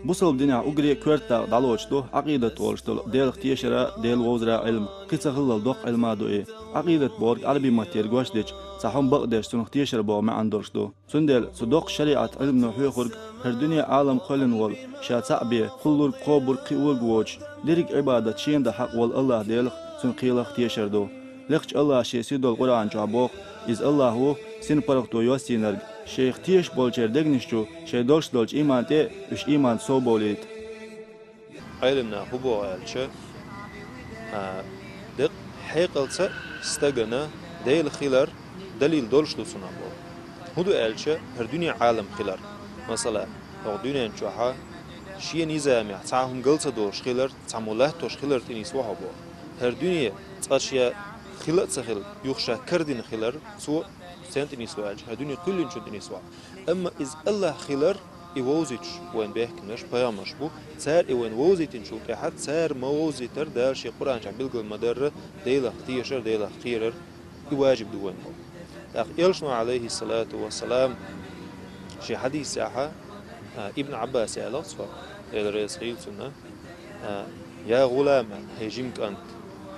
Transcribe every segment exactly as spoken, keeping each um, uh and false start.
Бусалба динехь уггаре а коьрта дакъа дӀалоцуш ду Ӏакъидат олуш долу Делах тешара, Дела вовзара Ӏилма. Кхин ца хиллал доккха Ӏилма ду и. Ӏакъидат бохург Ӏарбийн маттера гочдича, цхьа хӀума бакъдеш, цунах тешар боху маьӀна долуш ду. Цундела цу доккхачу шариӀат Ӏилмано хьоьхург, хӀара дуьне Ӏалам кхоьллина волу, ша цхьаъ бен, кхуллург, кхобург, кхиорг воцуш, дерриг Ӏибадат шена дан хьакъ волу АллахӀ Делах, Цуьнан кхелах тешар ду. Лекхачу АллахӀа Шен сий долу Къуръан чохь боху, Иза АллахӀ ву, синпаргӀато йоссийнарг, Шайх тешаш болчеран дегнаш чу шайн долуш долчу ийман тӀе уьш ийман совбовлийта. Ӏелам наха хӀун боху аьлча, а, декъ-, хьекъалца стагана Дела хилар далил долуш ду цунах боху. ХӀун ду аьлча, хӀара дуьне Ӏалам хилар. Масала, хӀокху дуьнен чохьа шен низамехь цхьа а хӀума гал ца долуш хилар, цхьаммо латтош хилар тӀе нисво хьо боху. ХӀара дуьне цкъа ша хила а ца хилла, юха ша карадина хилар, цо стенна тӀе нисво аьлча, хӀара дуьне кхоьллинчунна тӀе нисво. Амма иза АллахӀ хилар, и вовзуьйтуш вайна бехкинарш пайхамарш бу, цара и вайна вовзийтинчул тӀаьхьа, цара ма вовзийтара Дала Шен Къуръан чохь билгал ма дарра, Делах тешар, Делах кхерар, и важиб ду вайна. ТӀаккха Элчано, Ӏалайхиссалату вассалам, шен хьадисехьа, а, Ибн Ӏаббаса аьлла цо, Дела реза хуьлда цунна, а: «Я гӀулам, хӀей жима кӀант,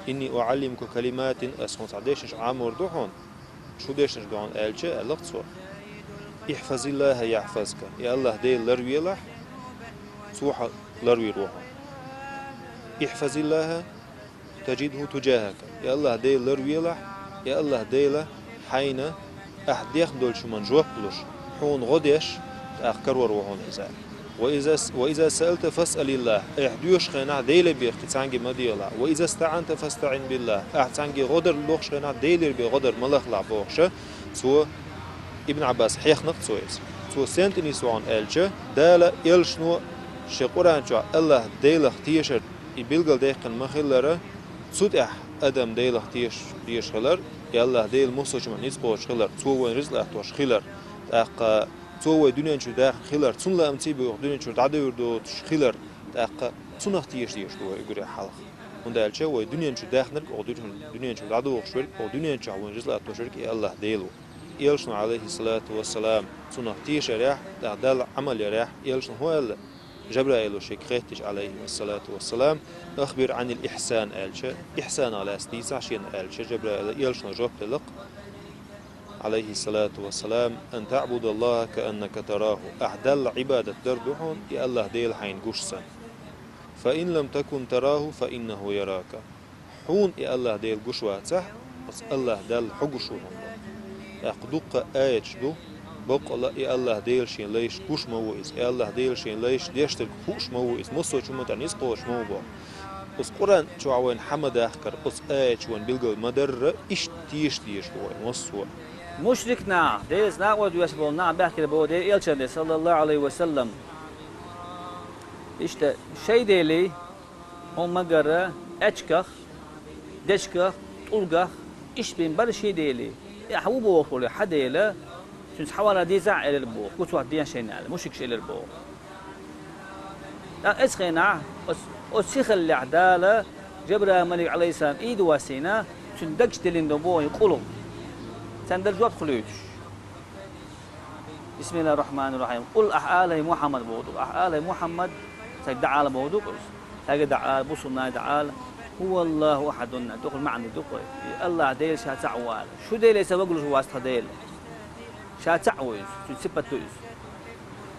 инни уӀаллимука калиматин, ас хьуна цхьа дешнаш Ӏамор ду хьуна, шу дешнаш ду хьуна», аьлча, аьлла цо: «ИхьфазиллахӀа яхьфазка», и АллахӀ Дела ларвелахь, цо хьо ларвийр ву хьуна. «ИхьфазиллахӀа тажидхӀу тужахӀака», и АллахӀ Дела ларвелахь, и АллахӀ Дела хьайна ахь дехна долчу хӀуманна жоп луш, хьуна гӀо деш, тӀаккха карор ву хьуна иза. «Ва иза с-, ва иза саалта фасъалиллахӀ», ахь доьшучу хенахь Деле бехке, цхьаьнгге ма дехалахь. «Ва иза стаӀанта фастаӀин биллахӀ», ахь цхьаьнгге гӀо дар лохучу хенахь Делера бен гӀо дар ма лахалахь бохуша, цо, Ибн Ӏаббаса хьехна-кх цо иза. Цо стенна тӀе нисво хьуна аьлча, Дала, Элчано Шен Къуръан чохь АллахӀ Делах тешар и билгалдаьккхина ма-хиллара, цу тӀехь адам Делах тешаш дезаш хилар, и АллахӀ Дела массо а хӀуманна ницкъ кхочуш хилар, Цо вайна рицкъ латтош хилар, тӀаккха Цо вай дуьнен чу дахна хилар, Цунна лаамца бен вай дуьнен чуьра дӀадевр доцуш хилар, тӀаккха Цунах теша дезаш ду вай уггаре хьалха. ХӀунда аьлча вай дуьнен чу даьхнарг, оха дуьнен, дуьнен чу дӀадохуш верг, оха дуьнен чохь вайна рицкъ латтош верг и АллахӀ Дела ву. Элчано, Ӏалайхиссалату вассалам, Цунах тешарехь, тӀаккха Далла Ӏамал ярехь, Элчано хӀун аьлла? Жабраила шега хеттича, Ӏалайхиссалату вассалам, «Ахбир Ӏанил ихьсан», аьлча, ихьсанах лаьцна дийцахь шена аьлча, Жабраила Элчано жоп делла-кх, Ӏалайхиссалату вассалам: «Ан таӀбудаллахӀа кааннака тарахӀу», ахь Далла Ӏибадат дар ду хьуна, и АллахӀ Дела хьайна гуш санна. «Фа ин лам такун тарахӀу, фа иннахӀу ярака». Хьуна и АллахӀ Дела гуш вацахь, оцу АллахӀ Далла хьо гуш ву хьуна. ТӀаккха дуккха аяташ ду, баккъала и АллахӀ Дела Шен лайш гуш ма ву иза, и АллахӀ Дела Шен лайш деш дерг хууш ма ву иза, массо а хӀуманна тӀехь ницкъ кхочуш ма ву боху. Оцу Къуръан чохь вайна хьан ма дахкара, оцу аяташ вайна билгал ма дарра, иштта теша дезаш ду вай массо а. Мушрик нах, Делаца накъост веш болу нах баьхкира боху Делан Элчане, саллаллахӀу Ӏалайхи ва саллам. Иштта шайн делий, хьуна ма-гарра, аьчках, дечках, тӀулгах, иштта бен бара ши делий. И ахь ву бохуш волу хьан Дела, цуьнца хьавалар дийцахь а элира боху, гуцвахь ден шайна аьлла, мушрикаш элира боху. ТӀаккха оцу хенахь, оцу, оцу сихаллехь Дала Жабраил малик, Ӏалайхиссалам, ийда воссийна, цуьнан дагчу диллина ду боху и къулгӀа. Царна дара жоп хуьлуьйтуш. БисмиллахӀир-рахьманир-рахьим. Къул, ахь ала, хӀай Мухьаммад, боху ду. Ахь ала, хӀай Мухьаммад, цаьрга дӀаала боху ду иза. Цаьрга дӀаала, бусулнай дӀаала. ХӀуваллахӀу ахьадун, дукхул маьӀна ду кхуьй. И АллахӀ Дела ша цхьаъ ву ала. Шу деле сан вагалуш вац тхан Дела. Ша цхьаъ ву иза, цуьнан сипат ду иза.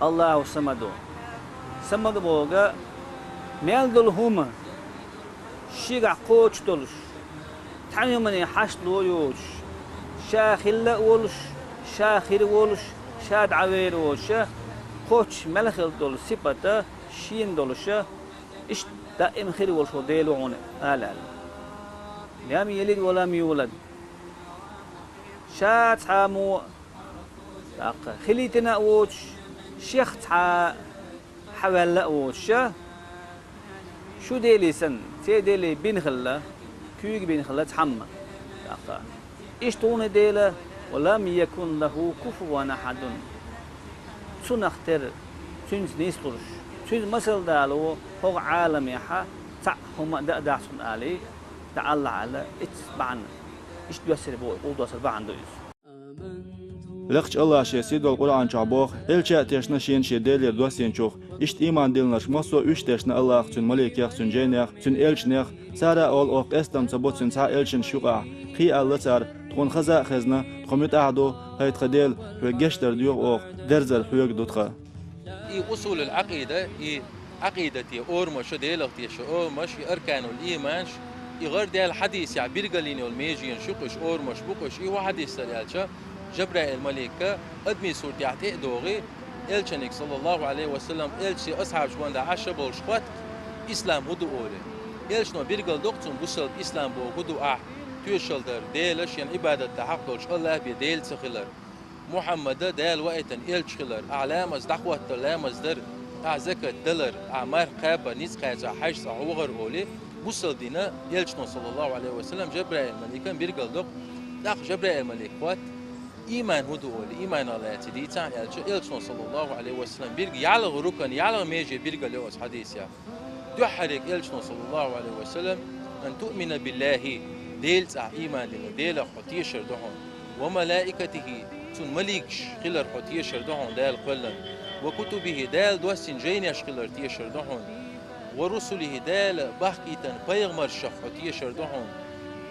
АллахӀу самаду. Самад бохург мел долу хӀума шегахь кхочуш долуш, цхьана хӀумане хьашт ло йоцуш, ша хилла а волуш, ша хир а волуш, ша дӀавер а воцуша, кхоччуш мел хила долу сипата шена долуша, иштта даим хир а волуш волу Дела ву хьуна ала аьлла. Лам ялид ва лам юлад. Ша цхьаммо а, тӀаккха хилийтина а воцуш, шех цхьа а хьаваьлла а воцуша, шу делий санна, церан делий бина хилла, куьйга бина хилла цхьамма. ТӀаккха иштта ву хьуна Дела, ва лам якун лахӀу куфуван ахьадун. Цунах тера, цуьнца нислуш, цуьнца масал дало хӀокху Ӏаламехьа цхьаъ хӀума а дан а дац хьуна алий, дӀааллахь аьлла, иштта бахьана, иштта доьссина боху, къулдоссар бахьана ду иза. Лекхача Аллаха шен сийдолча Къуръан чу боху, элча а тешна шена шен Делера доссийначух. Иштта ийман диллинарш массо а уьш тешна Аллаха, цуьнан маликех, цуьнан жайнех, цуьнан элчанех, цара а олу оха къестам ца бо цуьнан цхьа а элчанаш юкъахь. Кхин а аьлла цара: «Тхуна хаза а хезна, тхо муьтӀахь а ду, хӀай тхан Дела, хьоьга гечдар доьху оха, дерзар хьоьга ду тхан». И усулул Ӏакъида, и Ӏакъидате орамаш, Делах тешар орамаш, и арканул ийманаш, и гӀар даьлла хьадисехь билгалйина йолу меженаш ю-кх уьш, орамаш бу-кх уьш. И хӀун хьадис дара аьлча, Жабраил-малик адамийн суртехь тӀе а догӀий, элчаниг, саллаллаху Ӏалайхи ва саллам, элча шен асхьабаш гонда Ӏаш а болуш хотту, ислам хӀун ду олий. Элчано билгалдоккху цунна бусалба ислам боху хӀун ду ахь, тоьшалла дар, Дела шен Ӏибадат дан хьакъ долуш Аллах бен Дела ца хилар. Мухьаммада Дала ваийтина элча хилар, ахь ламаз дӀахӀоттар, ламаз дар, ахь закат далар, ахь марха кхабар, ницкъ кхача, ахь хьаьжцӀа хьо вахар олий, бусалба дина элчано, саллаллаху Ӏалайхи ва саллам, Жабраил-маликан билгалдоккху. ТӀаккха Жабраил-малик хотту, ийман хӀун ду олий, ийманах лаьцна дийцахьа аьлча, элчано, саллаллаху Ӏалайхи ва саллам, билг-, ялх рукан, ялх меже билгалйо оцу хьадисехь. Дуьххьариг элчано, саллаллаху Ӏалайхи ва саллам, ан туъмина биллахи, Делан цӀахь ийман дилла, Делах хьо тешар ду хьуна, ва малаикатихи, цуьнан маликаш хилар хьо тешар ду хьуна, Дала кхоьллина, ва кутубихи, Дала доссийна жайнеш хилар тешар ду хьуна, ва русулихи, Дала бахкийтина пайхамаршах хьо тешар ду хьуна,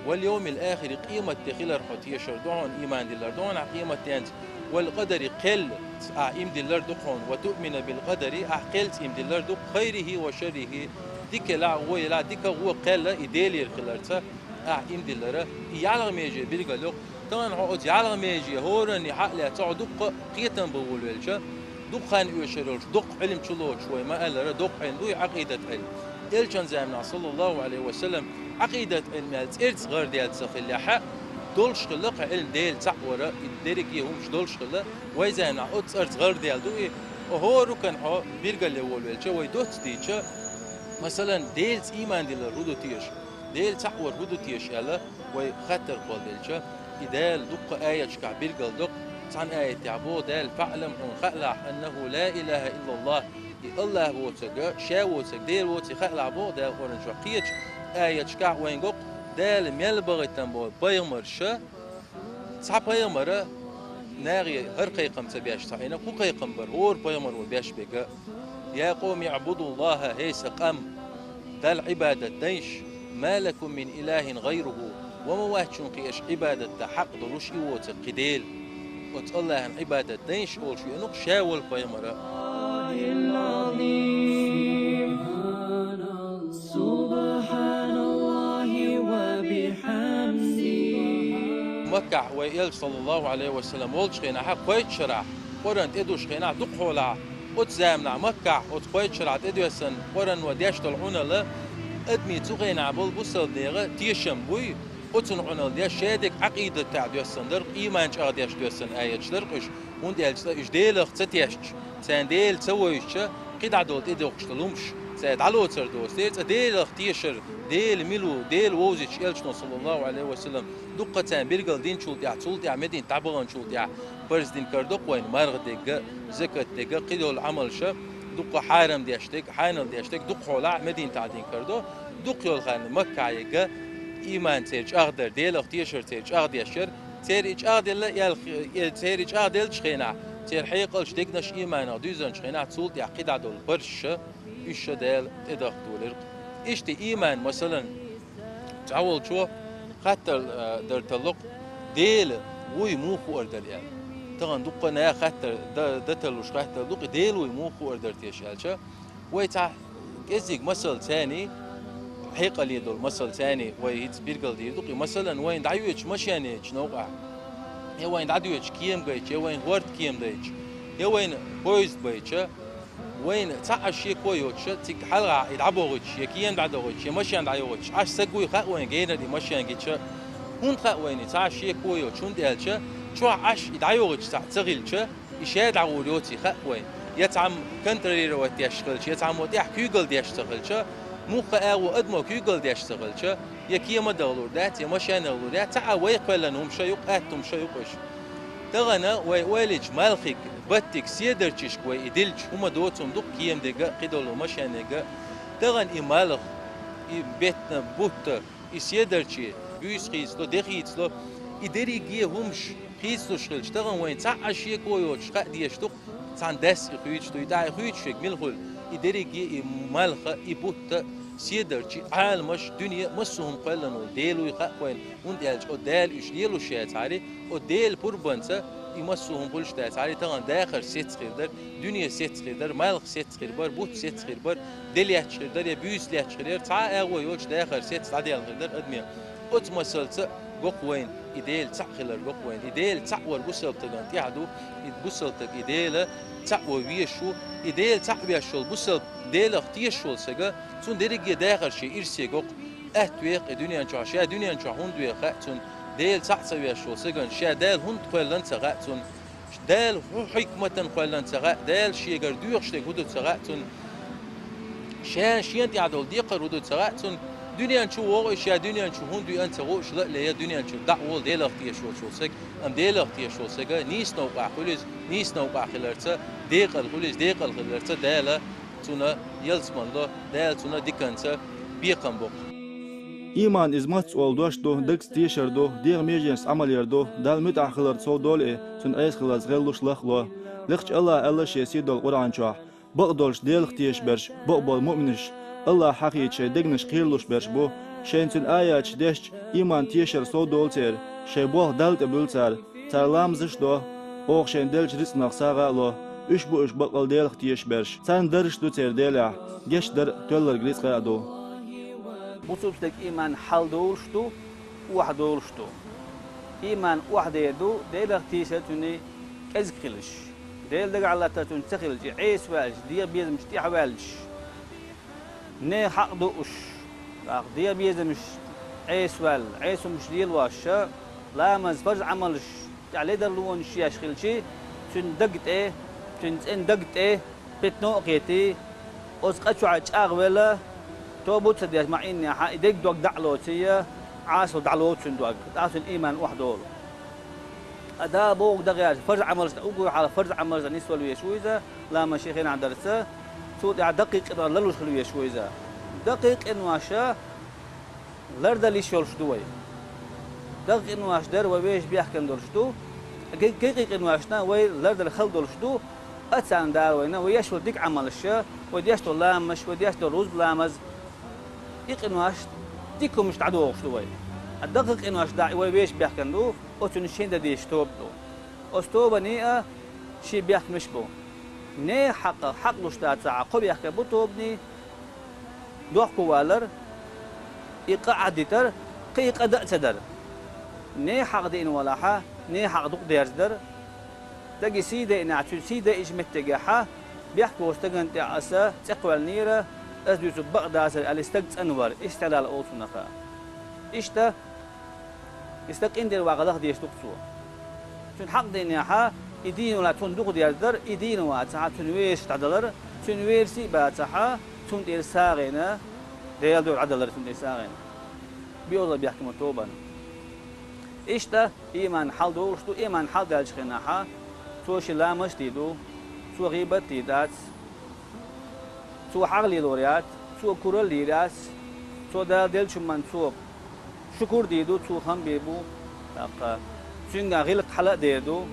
вал йовмил ахири, къематде хилар хьо тешар ду хьуна, ийман диллар ду хьуна ахь къематденца, вал къадари, кхел ахь ийман диллар ду хьуна, ва туъмина бил къадари, ахь кхелца ийман диллар ду, хайрихи ва шаррихи, дика елахь, вон елахь, дика, вон, кхел и Делера хиларца ахь ийман диллара. И ялх меже билгалйо-кх. Тахана хьо оцу ялх меже хӀоранна хьа а лаьцна, хьо дуккха а кхетам бан волавелча, дукха хан оьшур йолуш, дуккха Ӏилма чулоцуш вай ма-аллара, доккха Ӏилма ду и Ӏакъидат Ӏилма. Элчан заманахь, саллаллаху Ӏалайхи ва саллам, Ӏакъидат Ӏилма аьлла цӀерца гӀардаьлла ца хиллехь а, долуш хилла-кх Ӏилма, Дела цхьаъ вар, и дерриге хӀумаш долуш хилла, вай заманахь оцу цӀарца гӀардаьлла ду и. Оха хӀора рукан хьо билгалъян волавелча, вай доцца дийча, масалан, Делаца ийман диллар хӀун ду теша, Дела цхьаъ вар хӀун ду теша аьлла, вай хаттар кхолладелча, и Дала дуккха аяташкахь билгалдоккху, цхьана аятехь боху Дала: «ФаӀлам», хьуна хаалахь, «аннаху ла илаха иллаллах», и Аллах воцург, ша воцург, Дела воцург хаалахь, боху Дала Къуръан чохь. Кхечу аяташкахь вайна го-кх, Дала мел бахийтина болу пайхамарша, цхьа пайхамара нахе хӀара кхайкхам ца беш ца Ӏийна, кху кхайкхам бара хӀора пайхамаро беш берг: «Я къовми, аъбудуллаха», хӀей сан къам, Далла Ӏибадат дайша, «ма лакум мин илахин гӀайруху», ва ма вац шуна кхин аша Ӏибадат дан хьакъ долуш и воцург кхин Дела. Оцу Аллахьан Ӏибадат дайша олуш веана-кх ша волу пайхамара. Субханаллахи ва бихамди. Маккахь вай Элча, саллаллаху Ӏалайхи ва саллам, волчу хенахь, кхойтта шарахь, Къуръан тӀедуш хенахь, дукха хьолахь, оцу заманахь Маккахь, оцу кхойтта шарахь тӀедоьссина Къуръано деш долу Ӏуналла, адамийн цу хенахь болу бусалба нехан тешам буй, оцунна Ӏуналла деш, шадерг Ӏакъидатехь доьссина дара, ийман чӀагӀдеш доьссина аяташ дара-кх уьш, хӀунда аьлча цкъа уьш Делах ца тешча, царна Дела ца вевзача, кхидӀа долу тӀедохкуш долу хӀумаш цара дӀалоцур доцу дела, цкъа Делах тешар, Дела мила ву, Дела вовзийча Элчано, саллаллаху Ӏалайхи ва саллам, дуккха царна билгал динчул тӀаьхьа, цул тӀаьхьа Мединат дӀабаханчул тӀаьхьа, парз дина карадо-кх вайна марха дерг а, закат дерг а, кхидолу Ӏамалша, дуккха хьарам деш дерг, хьанал деш дерг, дукха хьолахь Мединатахь дина карадо, дукха йолу ханна Маккахь ерг а, ийман церан чӀагӀдар, Делах тешар церан чӀагӀдеш яра, церан и чӀагӀделла, церан и чӀагӀделлачу хенахь, церан хьекъалш, дегнаш ийманах дуьзначу хенахь, цул тӀаьхьа кхидӀа долу парзша, уьш ша Дала тӀедахка долура-кх. Иштта ийман, масалан, цхьаволчо хаттар, а, дар талло-кх, Дела вуй муха хуур дара аьлла. Тахана дуккха а наха хаттар да-, дан таллуш хаттар ду-кх, Дела вуй муха хуур дара теша аьлча, вай цхьа кӀеззиг масал царний, хьекъале долу масал царний вай хӀинца билгал дийр ду-кх. Масалан, вайна дӀайоьдучу машен йоьдучу новкъахь, я вайна дӀадоьдучу кема гайтча, я вайна хӀорда кема дайтча, я вайна поезд байтча, вайна цхьа а шеко йоцуша, цига хьалха и дӀабохуьйтуш, я кема дӀадохуьйтуш, я машен дӀайохуьйтуш, Ӏаш стаг вуй хаьа вайна генара и машен гича. ХӀунда хаьа вайна и цхьа а шеко йоцуш, хӀунда аьлча чохь Ӏаш и дӀайохуьйтуш цхьаъ ца хилча, и ша дӀагӀур йоций хаьа вайна. Я цхьамма контролировать деш хилча, я цхьаммо тӀехь куьйгалла деш ца хилча, муха а вон адамо куьйгалла деш ца хилча, я кема дахалур дац, я машен а лур яц, цхьа а вай кхоьллина хӀума ша ю-кх, атта хӀума ша ю-кх уьш. Тахана вай ойла йича малхиг, баттиг, седарчашка вай и дилча, хӀума доцун ду-кх кема дерг а, кхидолу машен дерг а. Тахана и малх, и беттан бутт, и седарчий, буьйса хийцало, де хийцало, и дерриге хӀумаш, Хийцалуш хилча, тахана вайн цхьа а шеко йоцуш хаа дезаш ду-кх, цхьана дас и хуьйцуш ду, и тӀаккха и хуьйцуш верг мила хуьлу. И дерриге, и малх а, и бутт а, седарчий, Ӏаламаш, дуьне, массо а хӀума кхоьллина волу Дела вуй хаьа вайна, хӀунда аьлча оцу Дала уьш лелош яцахьара, оцу Делан пурбанца и массо а хӀума хуьлуш дацахьара, тахана дахар сецна хир дара, дуьне сецна хир дара, малх сецна хир бара, бутт сецна хир бара, де лаьтташ хир дара я буьйса лаьтташ хир яра, цхьа а агӀо йоцуш дахар сецна дӀадаьлла хир дара адамийн. Оцу масалца го-кх вайна, и Дела цхьаъ хилар го-кх вайна. И Дела цхьаъ вар бусалба стагана тӀехь ду, и бусалба стаг и Дела цхьаъ вар везаш ву, и Дела цхьаъ веш волу бусалба Делах тешаш волу стага, цунна дерриге а дахар шен ирсе го-кх, атта вехь и дуьнен чохь, ша дуьнен чохь хӀунда вехь хаьа цунна, Дела цхьаъ ца веш волу стагана, ша Дала хӀунда кхоьллина ца хаьа цунна, Дала хӀун хьикматан кхоьллина ца хаьа, Дала шегара доьхуш дерг хӀун ду ца хаьа цунна, ша шена тӀехь долу декхар хӀун ду ца хаьа цунна, дуьнен чу вогӀу и ша дуьнен чу хӀунда веана ца хууш ла а ле, я дуьнен чуьра дӀа а волу Делах тешаш волчу стаг, амма Делах тешаш волу стага нийса новкъахь хуьлу иза, нийса новкъахь хиларца, декъала хуьлу иза, декъала хиларца Дала цунна ялсамани ло, Дала цунна диканца бекхам бо-кх. Ийман иза мацца олу дош ду, дагца тешар ду, дегӀан меженашца Ӏамал яр ду, Далла муьтӀахь хиларца сов долу и, цунна Ӏеса хиларца гӀеллуш лах а ло. Лекхачу АллахӀа аьлла шен сий долу Къуръан чохь: «Бакъдолуш Делах тешаш берш, бакъболу муъминаш, АллахӀ хьахийча шайн дегнаш кхералуш берш бу, шайна Цуьнан аяташ дешча, ийман тешар сов долу церан, шайн болх Далла тӀе буьллу цара, цара ламазаш а до, оха шайна деллачу рицкъанах сагӀа а ло, уьш бу уьш баккъал Делах тешаш берш. Царна дарраш ду церан Делехь, гечдар а, тоьлларг рицкъа а ду». Бусалба стеган ийман хьалдолуш ду, охьадолуш ду. Ийман охьадер ду, Делах тешар цуьнан кӀезиг хилча, Делан дагахь латтар цуьнца ца хилча, и Ӏеса ваьлча, дегӀан безамаш тӀехь а ваьлча, нехан хьакъ дууш, тӀаккха дегӀан безамаш Ӏеса ваьлла, Ӏеса хӀумаш лелош, ламаз, фарз Ӏамалш тӀехь ледарлонаш еш хилча, цуьнан даг тӀе, цуьнан цӀена даг тӀе питано а кхетий, оцу къа чохь чӀагӀвелла, тоба а ца деш ма Ӏийнехь, и дерриг дог дӀа а лоций, Ӏасал дӀалоцу цуьнан дог, тӀаккха цуьнан ийман охьадолу. Ткъа Дала бохург дан гӀерташ, фарз Ӏамалшна, уггар хьалха фарз Ӏамалшна нисвала везаш ву иза, ламаз шен хенахь дарца, цул тӀаьхьа даккхий къинош ларлуш хила везаш ву иза. Даккхий къинош лардала йиш йолуш ду вай. Даккхий къинош дар вай вешан бехкана долуш ду, ткъа кегий къиношна вай лардала хала долуш ду, а царна Дала вайна, вай еш йолу дика Ӏамалш, вай деш долу ламазаш, вай деш долу рузба ламаз, и къинош дика хӀуманаш дӀадохуш ду вай. Ткъа даккхий къинош дан вай вешан бехкана ду, оцунна шен дан дезаш тоба ду. Оцу тобанан а шен бехкамаш бу. Нехан хьакъ, хьакъ луш дацахь, кхо бехкам бу тобанан: дохковалар, и къа Ӏадитар, кхин и къа дан а ца дар. Нехан хьакъ деана валахь, нехан хьакъ дукха дерзадар. Стаге сий дайинехь, цуьнан сий дайинчу меттигехь, бехк боцу стагана тӀехь аса цӀе кхоьллинера, аса дуьйцург бакъ дацара аьлла, и стаг цӀанвар, истиълал олу цунах. Иштта, и стаг къинтӀера ваккха лаха дезаш ду-кх цо. Цуьнан хьакъ дайинехь, и дийна валахь цунна дукха дерзадар, и дийна вацахь, цуьнан вешаш дӀадалар, цуьнан верасий а бацахь, цунна тӀера сагӀина, Делан дуьхьа дӀадалар цунна тӀера сагӀина. БиолгӀа бехкам бу тобанан. Иштта, ийман хьалдолуш ду, ийман хьалдаьллачу хенахь, цо шен ламазаш а дийр ду, цо гӀийбат а дийр дац, цо хьагӀ лелор яц, цо куралла йийр яц, цо Дала деллачу хӀуманна цо шукур а дийр ду, цо хам бийр бу, тӀаккха цуьнгахь гӀиллакх хьала а дер ду.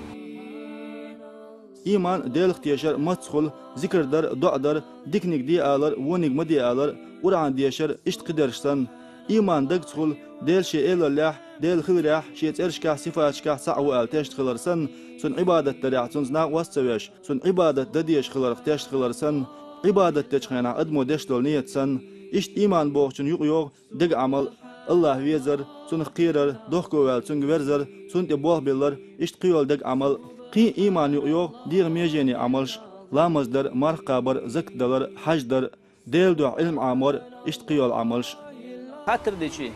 Ийман Делах тешар маццахула, зикр дар, доӀа дар, диканиг де алар, вониг ма де алар, Къуръан дешар, иштта кхидерш санна. Ийман дагцахула, Дела шен элаллехь, Дела хиларехь, шен цӀерашкахь, сифаташкахь цхьаъ ву аьлла тешна хилар санна, цунна Ӏибадат дарехь цуьнца накъост а ца веш, цунна Ӏибадат дан дезаш хиларх тешна хилар санна, Ӏибадат дечу хенахь адамо деш долу нийят санна, иштта ийман бохучун юкъа йогӀу дега Ӏамал, АллахӀ везар, Цунах кхерар, дохковаьлла Цуьнга верзар, Цунна тӀе болх биллар, иштта кхин йолу дега Ӏамал. Кхин ийман юкъа йогӀу дегӀан меженийн Ӏамалш: ламаз дар, марха кхабар, закат далар, хьаж дар, Делан дуьхьа Ӏилма Ӏамор, иштта кхин йолу Ӏамалш. Хаттар дичи,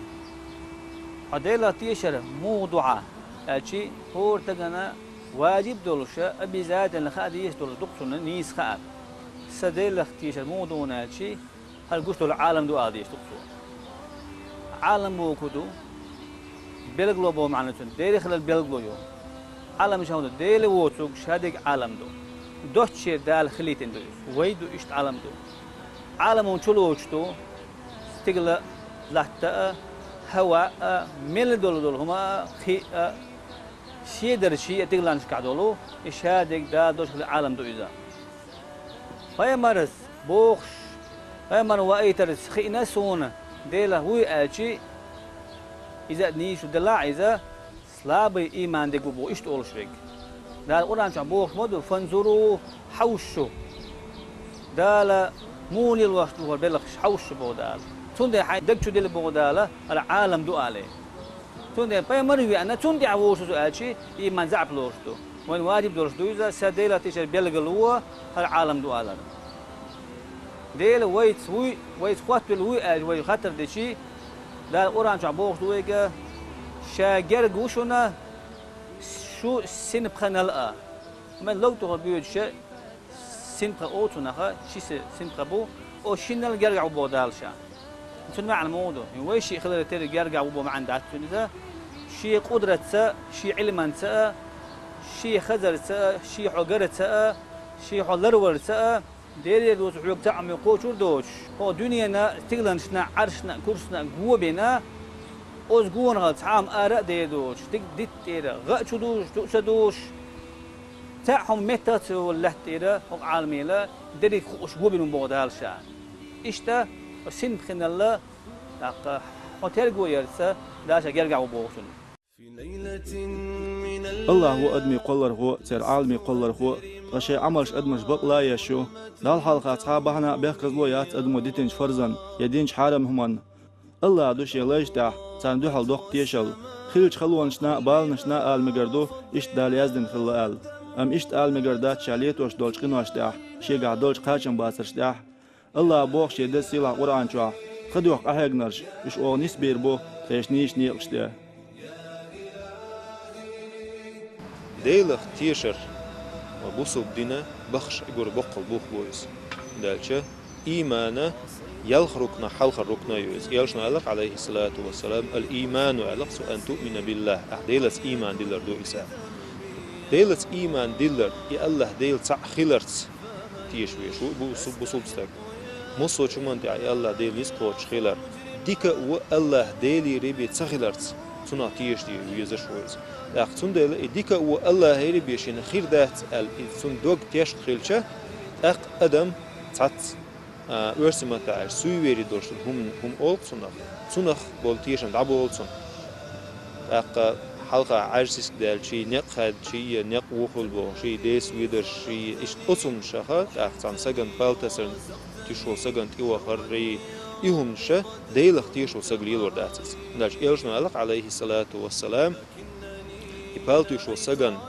хьо Делах тешар муха ду хьан аьлчи, хӀора стагана важиб долуша, обязательно хаа дезаш долуш ду-кх цунна нийса хаар. Сан Делах тешар муха ду хьуна аьлчи, хӀара гуш долу Ӏалам ду ала дезаш ду-кх цо. Ӏалам бохург хӀун ду? Билгало боху маьӀна цуьнан, Дела хилар билгало ю. Ӏалам ша хӀун ду? Дела воцург ша дерг Ӏалам ду. Доцчеран Дала хилийтина ду иза. Вай ду иштта Ӏалам ду. Ӏаламо чулоцуш ду стигала а, латта а, хӀаваъ а, мел долу долу хӀума а, кхин а, Седарчий а тигаланашкахь долу, и шадерг Дала долуш хилла Ӏалам ду иза. Пайхамарас бохуш, пайхамар ваийтарца хиъна суна, Делах вуй аьлчи, иза а нийса делахь а иза, слабый ийман дерг ву боху иштта олуш верг. Дала Къуръан чохь бохуш ма ду: «Фанзуру, хьовш шу». Дала муха лелош ду хӀара белхаш, хьовш шу боху Дала. Цундела хьайн даг чу дели боху Дала, хӀара Ӏалам ду алий. Цундела пайхамар а веана, цунна тӀехь вовшах ву со аьлчи, ийман заьӀап лоруш ду. Вайн ваджиб долуш ду иза, сан Делах тешар билгало, хӀара Ӏалам ду алар. Дела вайца вуй, вайца хоттавелла вуй аьлча, вай хаттар дечи, Дала Къуръан чохь бохуш ду вайга: «Ша герга ву шуна, шу синпханал а». Амма лаг тохар боьдуша, синпха оцу наха, ши се синпха бу, оцу шиннал гергахь ву боху Дала ша. Цуьнан маьӀна муха ду? Вай шиъ хиларе терра гергахь ву боху маьӀна дац цуьнан иза. Шен къудратца, шен Ӏилманца а, шен хазарца а, шен хьо гарца а, шен хьо ларварца а, Делера доцу хьоьга цхьаъ а кхочур доцуш, хьо дуьненан стигланашна, Ӏаршна, курсна го бина, оцу гонахал цхьа а ара а дер доцуш, дика дитта тӀера гӀа а чу дузуш, чу а ца дузуш, цхьаъ хӀума меттах а ца йолу лаьтта тӀера хӀокху Ӏаламела дерриг хууш го бина ву боху Дала ша. Иштта, синпхиналла, тӀаккха хьо терго ярца, Дала ша гергахь ву боху цунна. Аллах ву адамийн кхоллархо а, церан Ӏаламийн кхоллархо а, ткъа шайн Ӏамалш адамаш бакъ лаеш ю. Далла хьалха цхьа а бахьана а бехказло яц адамо дитинчу фарзан я динчу хьарам хӀуманна. Аллах ду шен лайш тӀехь царна дуьхьал доккха тешалла. Хиллачу халонашна а, баланашна а ала мегар ду, иштта Дала яздина хилла аьлла. Амма иштта ала мегар дац ша летош долчу къинош тӀехь, шегахь долчу кхачамбацарш тӀехь. Аллах боху шен деза сийлахь Къуръан чохь: «Тхан дуьхьа къахьегнарш, уьш оха нисбийр бу тхешан нийсачу некъаш тӀе». Делах тешар ва бусалба дина баххаш Ӏуьйгур боккхал бух бу иза. ХӀунда аьлча иймана ялх рукна хьалхара рукна ю иза. Элчано аьлла-кх, Ӏалайхиссалату вассалам: «Ал-ийману», аьлла-кх цо, «ан туъмина биллахӀ», ахь Делаца ийман диллар ду иза. Делаца ийман диллар, и Аллах Дела цхьаъ хиларца теша везаш ву бусу-, бусалба стаг. Массо а хӀуманна тӀехь и Аллах Дела ницкъ кхочуш хилар, дика а, вон а Аллах Делера бен ца хиларца, цунах теша де везаш ву иза. ТӀаккха цундела и дика а, вон а Аллахера бен шена хир дац аьлла, и цунна дог тешна хилча, тӀаккха адам цхьацца, а, оьрсийн маттахь аьлча, суеверие долуш хӀума, хӀума олу-кх цунах, цунах болу тешам дӀаболу цунна. ТӀаккха хьалха Ӏаьржа сиск даьлчий, некъ хаьдчий, я некъ вухула бохуший, деса ведаршший, иштта оцу хӀуманашха, тӀаккха цхьана сагана пал тасарна туьйсуш волу сагана тӀевахаррий, и хӀуманаш Делах тешаш волу саг лелор дац иза. ХӀунда аьлча Элчано аьлла-кх, Ӏалайхиссалату вассалам, и пал туьйсуш волу сагана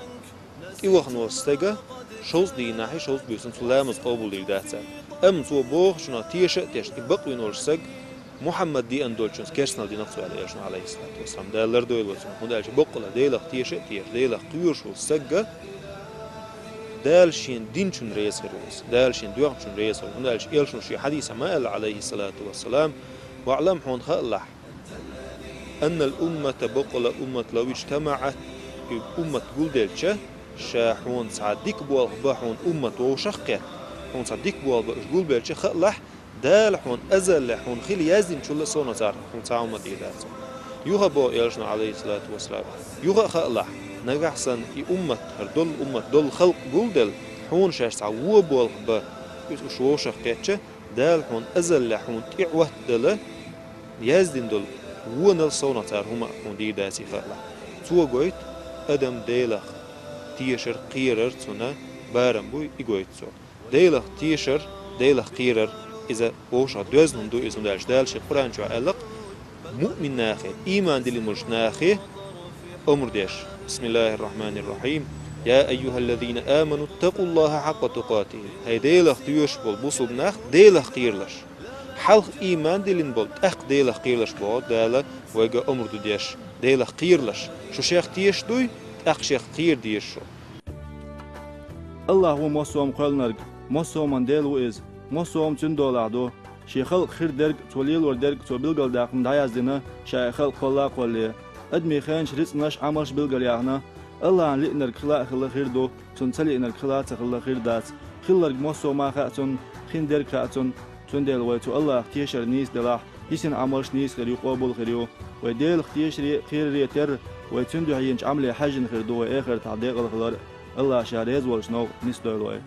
тӀевахана волу стага шовзткъа дийнахь, шовзткъа буьйсанна цуьнан ламаз къобалдийр дац аьлла. Амма цо бохучунах теша а тешна, и бакъвина волу саг Мухьаммад деана долчуьнца керстанал дина-кх цо аьлла Элчано, Ӏалайхиссалату вассалам. Дала лардойла вай цунах. ХӀунда аьлча баккъала Делах теша а тешаш, Делах кхоьруш волу саг Дала шен динчунна реза хир ву иза, Дала шен доьхначунна реза хир ву. ХӀунда аьлча Элчано шен хьадисехь ма аьлла, Ӏалайхиссалату вассалам: «ВаӀлам», хьуна хаалахь, «аннал уммата», баккъала уммат, «лав иджтамаӀат», и уммат гулделча, ша хьуна цхьа дика болх бан хьуна уммат вовшах а кхетта, хьуна цхьа дика болх бан уьш гулбелча, хаалахь, Дала хьуна азаллехь хьуна хила яздинчул а совнаха царах хьуна цхьа уммат дийр дац. Юха а боху Элчано, Ӏалайхиссалату вассалам, юха а хаалахь, нагахь санна и уммат, хӀара долу уммат, долу халкъ гулделла, хьуна шаьш цхьа вон болх бан уьш вовшах кхетча, Дала хьуна азаллехь хьуна тӀе Ӏоттадала яздина долу вонал совнаха цара хӀума а хьуна дийр дац и хаалахь. Цо гойту, адам Делах тешар, кхерар цунна барам буй, и гойту цо. Делах тешар, Делах кхерар, иза вовшах доьзна хӀума ду иза, хӀунда аьлча Дала шен Къуръан чохь аьлла-кх, муъмин нахе, ийман диллина болчу нахе омра деш. БисмиллахӀир-рахьманир-рахьим. Я айюхӀаллазина аману, иттакъуллахӀа хьакъкъа тукъатихӀи. ХӀай Делах тоьшуш болу бусалба нах, Делах кхералаш. Хьалха ийман диллина болу, тӀаккха Делах кхералаш боху Дала вайга омра ду деш. Делах кхералаш. Шу шех тешаш дуй, тӀаккха шех кхера деза шу. Аллах ву массо а хӀума кхоьллинарг, массо а хӀуман Дела ву Иза, массо а хӀума Цуьнан долахь ду. Шен халкъах хир дерг, Цо лелор дерг Цо билгалдаьккхина, дӀаяздина, Ша и халкъ кхолла а кхоллале. Адамийн хенаш, рицкъанаш, Ӏамалш билгалъяьхна. Аллахьан лиънарг хила а хилла хир ду, Цунна ца лиънарг хила а ца хилла хир дац. Хилларг массо а ма хаьа Цунна, хиндерг хаьа Цунна. Цундела вай цу Аллахах тешар нийса делахь, йисина Ӏамалш нийса хир ю, къобал хир ю. Вай Делах тешаре а, кхераре а терра, Вай цуьнан дуьхьа йинчу Ӏамале хьаьжжина хир ду вай эхартахь декъала хилар, АллахӀа Ша реза волчу новкъа нисдойла вай.